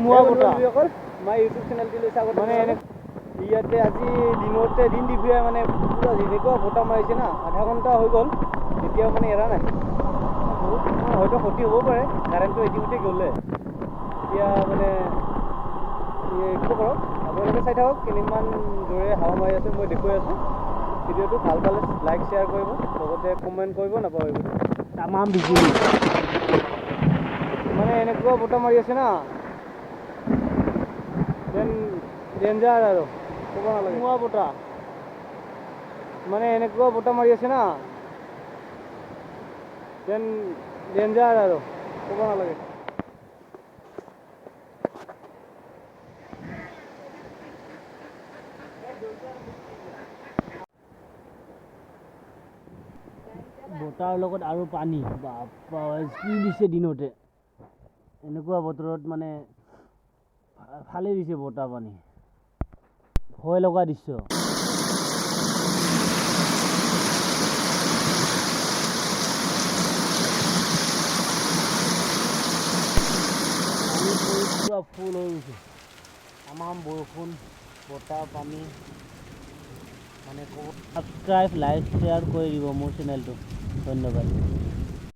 ধুমুহা বতাহ। বন্ধুসকল, my YouTube চেনেলটিলৈ স্বাগত। মানে এনে ইয়াতে আজি দিনতে দিন দুপৰীয়া মানে পূৰা যেনেকুৱা বতাহ মাৰিছে না, আধা ঘণ্টা হৈ গ'ল, এতিয়াও মানে এৰা নাই। বহুত হয়তো ক্ষতি হ'ব পাৰে, কাৰেণ্টটো ইতিমধ্যে গ'লে। এতিয়া মানে একো কৰক, আপোনালোকে চাই থাকক কেনেমান জোৰে হাৱা মাৰি আছে, মই দেখুৱাই আছোঁ। ভিডিঅ'টো ভাল পালে লাইক শ্বেয়াৰ কৰিব, লগতে কমেণ্ট কৰিব নাপাহৰিব। তামাম বিজুলী, মানে এনেকুৱা বতাহ মাৰি আছে না, যেন ডেঞ্জাৰ আৰু ক'ব নালাগে। ধুমুহা বতাহ, মানে এনেকুৱা বতাহ মাৰি আছে না, যেন ডেঞ্জাৰ আৰু ক'ব নালাগে। বতাহৰ লগত আৰু পানী, বাপ্পা কি দিছে দিনতে। এনেকুৱা বতৰত মানে ফালি দিছে বতাহ পানী, ভয় লগা দৃশ্য। পানী পৰি পূৰা ফুল হৈ গৈছে, তামাম বৰষুণ, বতাহ, পানী, মানে ক'ব। ছাবস্ক্ৰাইব, লাইক, শ্বেয়াৰ কৰি দিব মোৰ চেনেলটো। ধন্যবাদ।